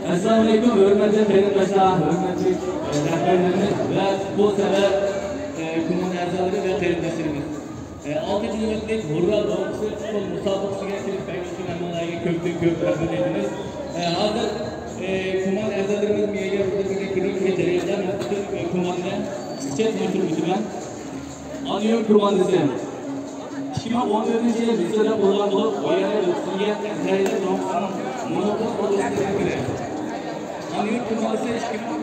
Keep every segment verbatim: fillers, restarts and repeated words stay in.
ئەسسالامۇئەلەيكۇم، ھۆرمەتلىك قېرىنداشلار، ھۆرمەتلىك، ئە، رەھبەرلىرىمىز ۋە پۇتبول سەۋەب، ئە، كوماندا ئەزالىرى ۋە قېرىنداشلىرىمىز. ئە، ئالتىنچى نۆۋەتلىك ھۇررا لوڭقىسى پۇتبول مۇسابىقىسىگە كېلىپ بەرگەن ھەممىڭلارغا كۆپتىن كۆپ رەھمەت ئېيتىمىز. ئە، ھازىر، ئە، كوماندا ئەزالىرىمىز مېيەگە بىلدۈرگەن كۈنلۈك جەرياندا پۈتۈن، ئە، كوماندىنى قىسقىچە تونۇشتۇرۇپ ئۆتىمەن. ئانىيون كوماندىسى. ئىككى مىڭ ئون تۆتىنچى يىلى مىسىردا قۇرۇلغان بولۇپ، بايانى ئۆتكۈزۈلگەن ئەزھەرىيە تورۇقىنىڭ مونوپول قۇرۇلۇشىدىن بىرى. ئانىيون كوماندىسى ئىككى مىڭ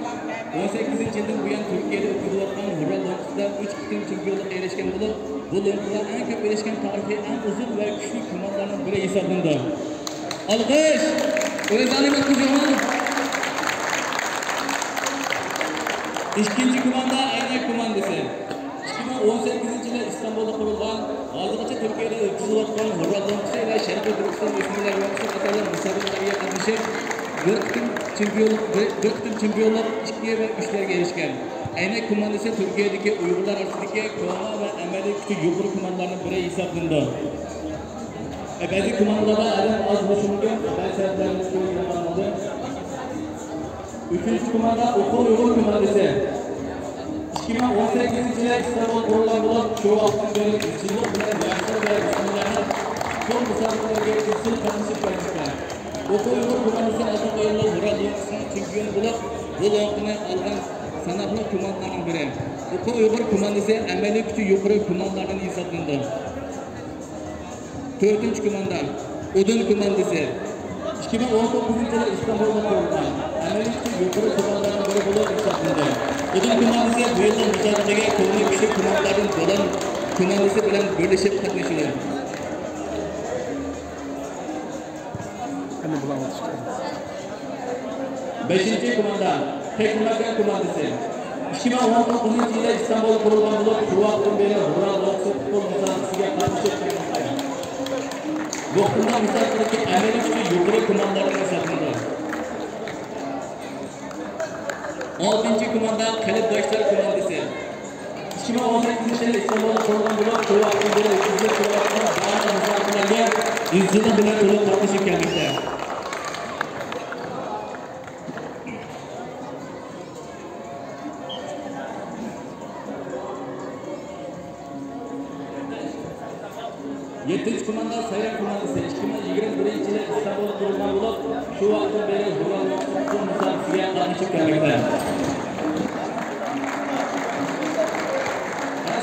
ئون سەككىزىنچى يىلدىن بۇيان تۈركىيەدە ئۆتكۈزۈلۈۋاتقان ھۇررا لوڭقىسىدا ئۈچ قېتىم چېمپىيونلۇققا ئېرىشكەن بولۇپ، بۇ لوڭقىغا ئەڭ كۆپ ئېرىشكەن تارىخىي ئەڭ ئۇزۇن ۋە كۈچلۈك كوماندىلارنىڭ بىرى ھېسابلىنىدۇ. ئالقىش! ئۆزىنى قوشۇڭ! ئىككىنچى كوماندا ئەينەك كوماندىسى. ئىككى مىڭ ئون سەككىزىنچى يىلى ئىستانبۇلدا قۇرۇلغان، ھازىرغىچە تۈركىيەدە ئۆتكۈزۈلۈۋاتقان ھۇررا لوڭقىسى ۋە شەرقىي تۈركىستان ئۆسمۈرلەر لوڭقىسى قاتارلىق مۇسابىقىلەرگە قاتنىشىپ، بىر قېتىم چېمپىيونلۇق، بىر، بىر قېتىم چېمپىيونلۇق، ئىككى ۋە ئۈچلەرگە ئېرىشكەن. ئەينەك كوماندىسى تۈركىيەدىكى ئۇيغۇرلار ئارىسىدىكى كونا ۋە ئەمەلىي كۈچى يۇقىرى كوماندىلارنىڭ بىرى ھېسابلىنىدۇ. بەزى كوماندىلاردا ئادەم ئاز بولۇشى مۇمكىن، بەزى سەۋەبلەردىن ئۈچىنچى كوماندا ئوقۇ ئۇيغۇر كوماندىسى. ئىككى مىڭ ئون سەككىزىنچى يىلى ئىستانبۇلدا قۇرۇلغان بولۇپ، شۇ ۋاقىتتىن بېرى ئىزچىللىق بىلەن ياشلار ۋە ئۆسمۈرلەرنىڭ پۇتبول مۇسابىقىلىرىگە ئىزچىل قاتنىشىپ كەلمەكتە. ئوقۇ ئۇيغۇر كوماندىسى ئالدىنقى يىللىق مۇراد لوڭقىسىنىڭ چېمپىيونى بولۇپ، بۇ لوڭقىنى ئالغان ساناقلىق كوماندىلارنىڭ بىرى. ئوقۇ ئۇيغۇر كوماندىسى ئەمەلىي كۈچى يۇقىرى كوماندىلاردىن ھېسابلىنىدۇ. تۆتىنچى كوماندا، ئۇدۇن كوماندىسى. ئىككى مىڭ ئون توققۇزىنچى يىلى ئىستانبۇلدا قۇرۇلغان، ئەمەلىي كۈچى يۇقىرى كوماندىلارنىڭ بىرى بولۇپ ھېسابلىنىدۇ. ئۇدۇن كوماندىسى بۇ يىلنىڭ مۇسابىقىگە كۆڭلى كۈچلۈك كوماندىلاردىن دولان كوماندىسى بىلەن بىرلىشىپ قاتنىشىدۇ. بەشىنچى كوماندا، تەكلىماكان كوماندىسى. ئىككى مىڭ ئون توققۇزىنچى يىلى ئىستانبۇلدا قۇرۇلغان بولۇپ، شۇ ۋاقىتتىن بېرى ھۇررا لوڭقىسى پۇتبول مۇسابىقىسىگە قاتنىشىپ كەلمەكتە. بۇ قېتىملىق مۇسابىقىدىكى ئەمەلىي كۈچى يۇقىرى كوماندىلاردىن ھېسابلىنىدۇ. ئالتىنچى كوماندا، قەلب داشلار كوماندىسى. ئىككى مىڭ ئون سەككىزىنچى يىلى ئىستانبۇلدا قۇرۇلغان بولۇپ، شۇ ۋاقىتتىن بېرى ئۆتكۈزۈلۈپ كېلىۋاتقان بارلىق مۇسابىقىلەرگە ئىزچىللىق بىلەن تولۇق قاتنىشىپ كەلمەكتە. يەتتىنچى كوماندا، سايرام كوماندىسى. ئىككى مىڭ يىگىرمە بىرىنچى يىلى ئىستانبۇلدا قۇرۇلغان بولۇپ، شۇ ۋاقىتتىن بېرى ھۇررا لوڭقىسى پۇتبول مۇسابىقىسىگە قاتنىشىپ كەلمەكتە.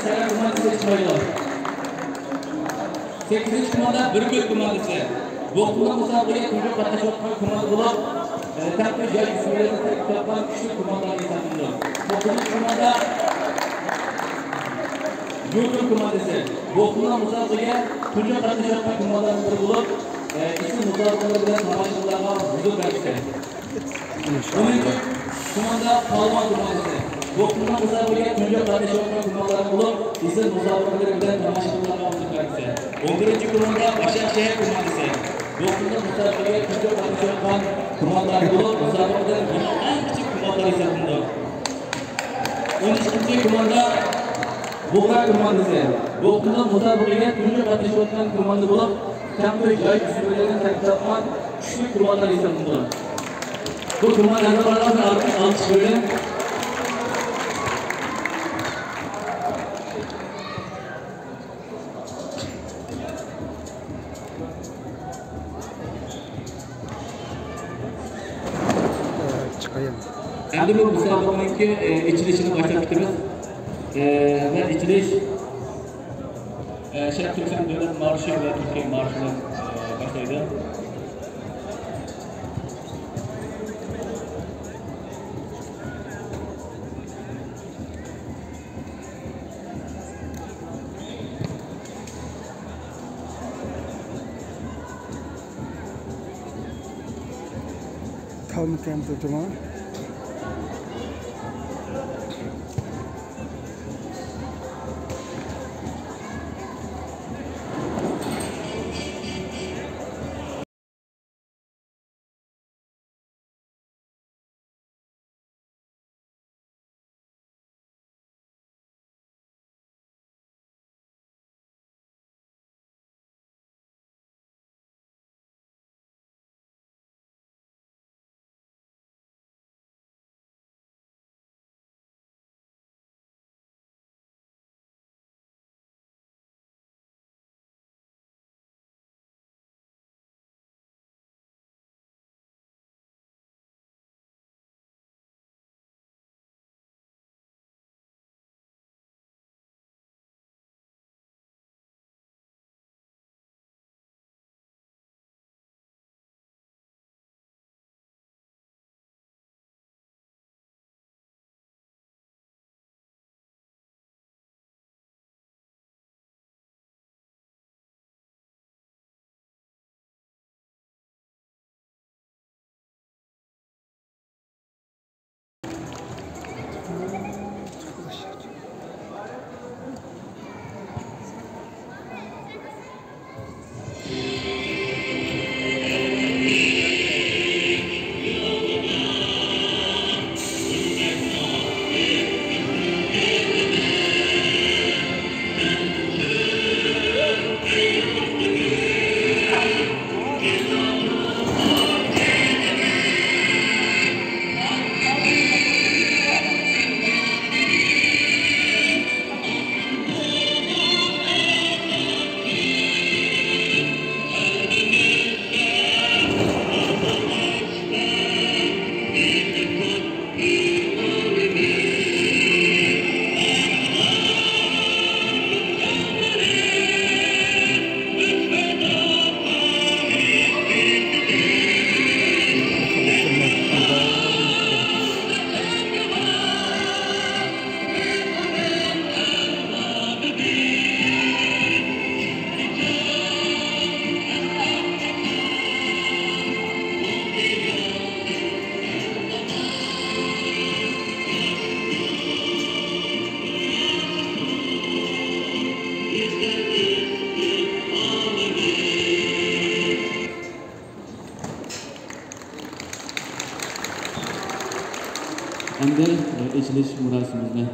سايرام كوماندىسى چىقمايدۇ. سەككىزىنچى كوماندا، بۈركۈت كوماندىسى. بۇ قېتىملىق مۇسابىقىگە تۇنجى قاتنىشىۋاتقان كوماندا بولۇپ، ئە، تەڭپۇڭ ياش ئۆسمۈرلەردىن تەركىب تاپقان كۈچلۈك كوماندىلار ھېسابلىنىدۇ. توققۇزىنچى كوماندا، يۇرتۇم كوماندىسى. بۇ قېتىملىق مۇسابىقىگە تۇنجى قاتنىشىۋاتقان كوماندىلارنىڭ بىرى بولۇپ، ئە، ئېسىل مۇسابىقىلىرى بىلەن تاماشىبىنلارغا ھۇزۇر بەرمەكتە. ئونىنچى كوماندا، پالۋان كوماندىسى. بۇ قېتىملىق مۇسابىقىگە تۇنجى قاتنىشىۋاتقان كوماندىلار بولۇپ، ئېسىل مۇسابىقىلىرى بىلەن تاماشىبىنلارغا ھۇزۇر بەرمەكتە. ئون بىرىنچى كوماندا، باشاق شەھەر كوماندىسى. بۇ قېتىملىق مۇسابىقىگە تۇنجى قاتنىشىۋاتقان كوماندىلار بولۇپ، مۇسابىقىدىن يەنە ئەڭ كىچىك كوماندىلار ھېسابلىنىدۇ. ئون ئىككىنچى كوماندا، بۇغرا كوماندىسى. بۇ قېتىملىق مۇسابىقىگە تۇنجى قاتنىشىۋاتقان كوماندا بولۇپ، تەڭپۇڭ ياش ئۆسمۈرلەردىن تەركىب تاپقان كۈچلۈك كوماندىلار ھېسابلىنىدۇ. بۇ كوماندا ئەزالارغا ئالقىش، ئالقىش بېرىڭ. ئەمدى بۇ مۇسابىقىنىڭكى، ئە، ئېچىلىشىنى باشلاپ كېتىمىز. ئە، ۋە ئېچىلىش، ئە، شەرقىي تۈركىستان دۆلەت مارشى ۋە تۈركىي مارشى بىلەن، ئە، باشلايدۇ. تالمىكەن جۇما. ئەمدى ئېچىلىش مۇراسىمىمىزنى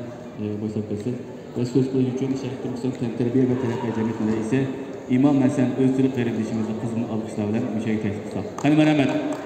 باشلاپ كەتسەك ۋە سۆز قىلىش ئۈچۈن شەرقىي تۈركىستان تەنتەربىيە ۋە تەرەققىيات جەمئىيىتىنىڭ رەئىسى ئىمام ھەسەن ئۆزتۈرك قېرىندىشىمىزنى قىزغىن ئالقىشلار بىلەن مۇشەگە تەكلىپ قىلساق. قېنى، مەرھەمەت.